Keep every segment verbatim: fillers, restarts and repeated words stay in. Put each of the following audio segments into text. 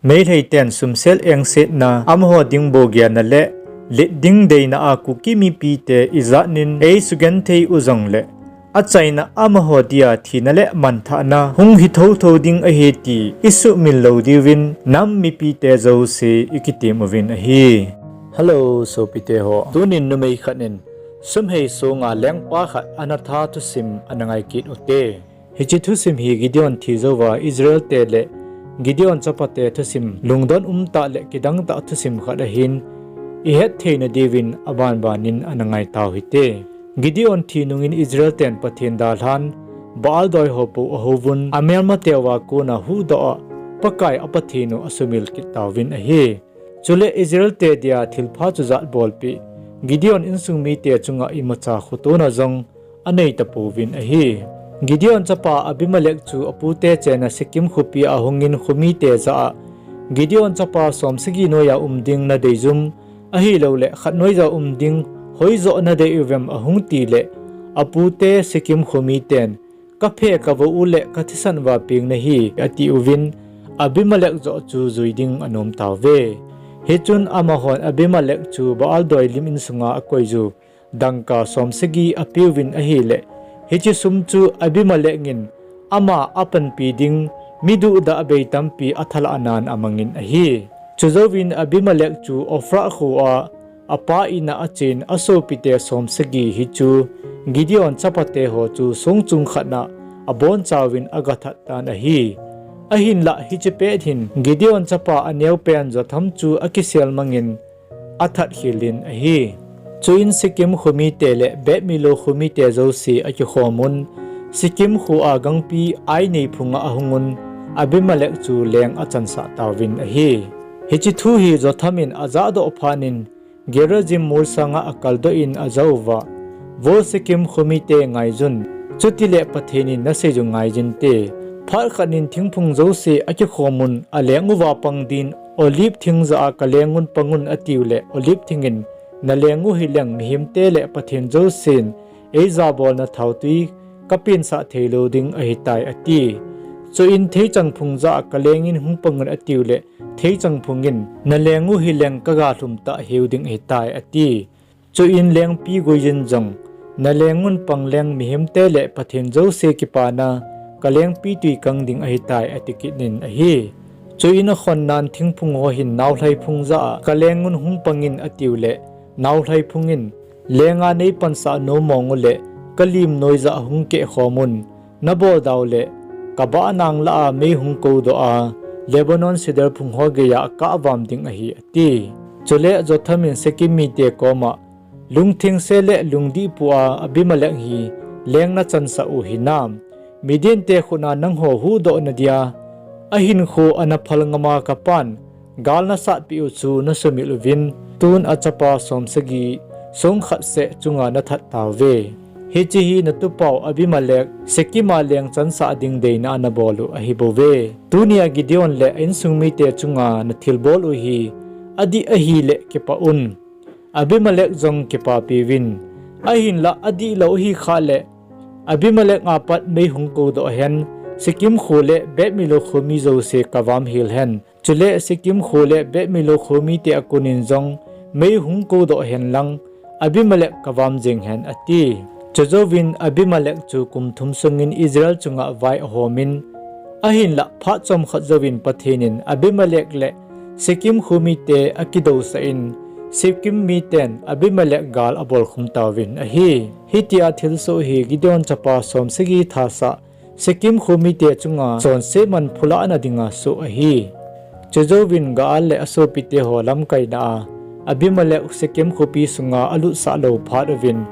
Meitei ten sumsel engsetna, amaho ding bogiana le let ding deina a Kuki mipite ijat nin eisugenthei u jongle, achaina amaho dia thina le manthahna hung hi thotho ding ahi ti isuhmil lou diuvin nam mipite jouse ikitem uvin ahi. Hello, sopite ho. Tunin numei khat in sumhei songa lengpa khat ana that thusim ana ngai kit ute. Hiche thusim hi Gideon thi jouva Israel te le Gideon chapate thusim lungdon umtah le kidangtah thusim khat ahin, ihet theina diuvin abanbanin ana ngai tau hite. Gideon thi nungin Israel ten Pathen dalhan Baal doi ho pou ahouvun, amelmateuva kona huhdoh a Pakai a Pathen u asumil kit tauvin ahi. Chule Israel te dia thilpha chujat bolpeh Gideon insung mite chunga imacha khotona jong anei tapouvin ahi. Gideon chapa Abimelech chu apute chenna Shechem khopi a ahungin khomite jah a, Gideon chapa somsagi noiya um ding nadei jum, ahilouleh khat noiya um ding hoijoh nadei uvem ahung tile, apute Shechem khomiten, kaphe kavou u le kathisan uva peng nahi, atiuvin, Abimelech joh chu jui ding anom tauve. Hichun amahon Abimelech chu Baal doi lim insunga akoiju dangka somsagi apeuvin ahile, hiche sum chu Abimelech in ama apanpi ding mi duhdah bei tampi athalahnan amangin ahi. Chujouvin Abimelech chu Ophrah khoa apa in a achen asopite somsagi hichu Gideon chapate ho chu song chung khatna abonchauvin agathat tan ahi. Ahinlah hiche pet hin Gideon chapa aneopen Jotham chu akisel mangin athat khelin ahi. Chuin Shechem khomite le Beth Millo khomite jouse akikhomun, Shechem khoa gangpi Ai nei phunga ahungun, Abimelech chu leng achansah tauvin ahi. Hiche thu hi Jotham in ajahdoh phatnin, Gerizim mol sanga akaldoh in ajah uva, Vo Shechem khomite ngaijun, chutile Pathen in naseiju ngaijinte. Phat khatnin thingphung jouse akikhomun, aleng uva pang din Olive thing jah a kalengun pangun atiule, Olive thingin, Naleng u hileng mihemte le pathen jousen eijabolna thaotwi kapensah theilou ding ahitai, ati. Chuin theichang phung jah a kalengin hung pangun atiule, theichang phungin, Naleng u hileng kagalhum tah heu ding ahitai, ati. Chuin lengpi guijin jong, Nalengun pangleng mihemte le pathen jouse kipana kalengpi twi kang ding ahitai, ati kitnin ahi. Chuin akhonnan thingphung ho hin naolhai phung jah a kalengun hung pangin atiule, naolhai phungin, Lenga neipansah nom mong ule, kalim noi jah a hung kehkhomun, nabol daule, kabah nang lah a mei hung koudoh a, Lebanon cedar phung ho geiya akahvam ding ahi, ati. Chule Jotham in Shechem mite koma, Lungthengse le lungdihpu a Abimelech hi leng nachansah u hinam? Midiante khutna nangho huhdohna dia ahinkho ana phal ngama kapan gal nasatpeh u chu nasumil uvin, tun achapa somsagi songkhat seh chunga nathat tauve. Hiche hi natupau Abimelech Shechem a leng chansah ding deina a nabol u ahibouve. Tunia Gideon le a insung mite chunga nathilbol u hi adih ahile kipah un. Abimelech jong kipapiuvin. Ahinlah adihlou ahikhah le, Abimelech a pat mei hung koudoh hen, Shechem kho le Beth Millo khomi jouse kavam hel hen. Chule Shechem kho le Beth Millo khomite a konin jong mei hung koudoh henlang, Abimelech kavam jeng hen, ati. Chujouvin Abimelech chu kum thum sungin Israel chunga vai ahomin, ahinlah phat chomkhat jouvin Pathen in Abimelech le Shechem khomite akidousah in, Shechem miten Abimelech gal abolkhum tauvin ahi. Hitia thilsoh hi Gideon chapa somsagi thasah Shechem khomite chunga chonsetman phulahna dinga soh ahi. Chujouvin Gaal le asopite ho lamkaina a Abimelech Shechem khopi sunga alutsah lou phat uvin,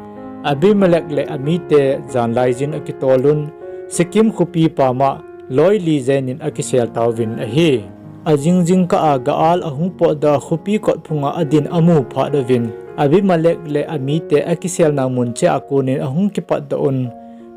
Abimelech le amite janlaijin akitolun, Shechem khopi pama loi li jenin akisel tauvin ahi. Ajing jingkah a Gaal ahung potdoh a khopi kot phunga adin amu phat uvin, Abimelech le amite akiselna mun cheh a konin ahung kipatdoh un,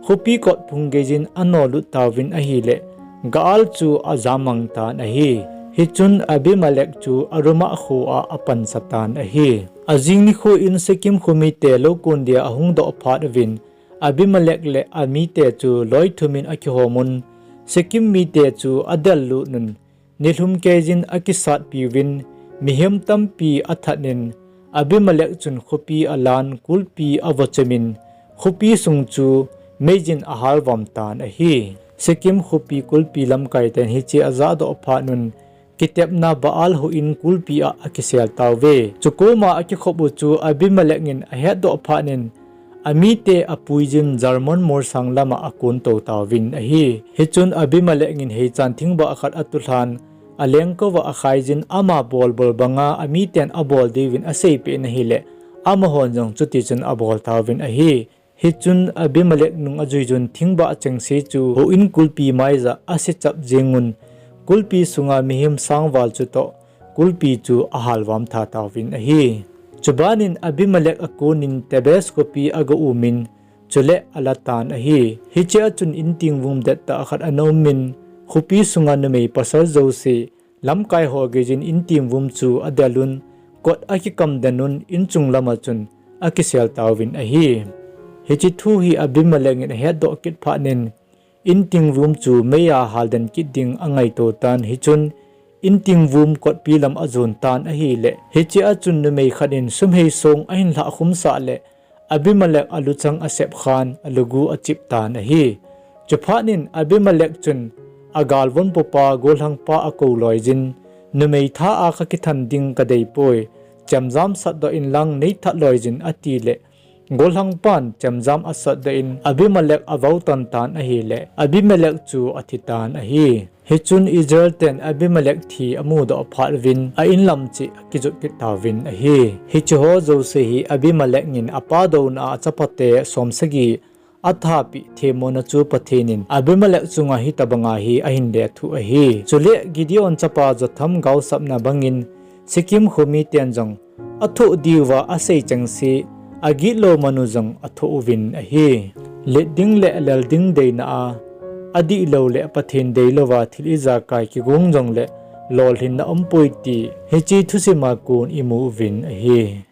khopi kot phung geijin anolut tauvin ahile, Gaal chu ajammang tan ahi. Hichun Abimelech chu Arumah khoa apansa tan ahi. Ajing nikho in Shechem khomite loukon dia ahung doh phat uvin, Abimelech le amite chu loi thumin akihomun, Shechem mite chu adellut un, nilhum keijin akisatpiuvin, mihem tampi athatnin, Abimelech chun khopi alan kulpi avochemin, khopi sung chu meijin ahalvom tan ahi. Shechem khopi kulpi lamkaiten hiche ajahdoh phatnun, kitepna Baal houin kulpi a akisel tauve. Chukoma akikhop u chu Abimelech in ahetdoh phatnin, amite apuijin Jarmon molsang lama akontou tauvin ahi. Hichun Abimelech in heichan thingbah khat atulhan, alengkouva akhaijin ama bolbol banga amiten abol diuvin aseipeh in ahile, amahon jong chutichun abol tauvin ahi. Hichun Abimelech nung ajuijun thingbah chengse chu houin kulpi maiya asechap jengun, kulpi sunga mihem sangval chutoh, kulpi chu ahalvom tha tauvin ahi. Chubanin Abimelech akonin Thebez khopi aga umin, chule alatan ahi. Hichea chun intingvum dettah khat ana umin, khopi sunga numei pasal jouse, lamkaiho geijin intingvum chu adelun, kot akikam denun inchung lama chun akisel tauvin ahi. Hiche thu hi Abimelech in ahetdoh kit phatnin, intingvum chu meiya halden kit ding angaito tan, hichun intingvum kotpi lam ajon tan ahile, hichea chun numei khat in sum heisong ahin lhahkhumsah le, Abimelech aluchang asepkhan alugu achip tan ahi. Chuphatnin Abimelech chun agalvon popa gollhangpa akou loijin, numei tha a kakithan ding kadeipoi, chemjam satdoh inlang neithat loijin atile, gollhangpan chemjam asatdoh in Abimelech avautan tan ahile, Abimelech chu athitan ahi. Hichun Israelten Abimelech thi amudoh phat uvin a-inlam cheh akijot kit tauvin ahi. Hicheho jouse hi Abimelech in apa douna a achapate somsagi athapeh themmona chu Pathen in Abimelech chunga hitobanga hi ahin lethuh ahi. Chule Gideon chapa Jotham gaosapna bangin Shechem kho miten jong athoh diuva asei chengse, agitlou manu jong athoh uvin ahi. Let ding le lel ding deina a, adihlou le Pathen deilouva thil ijakai kigong jongle lolhinna umpoi ti hiche thusima kon imu uvin ahi.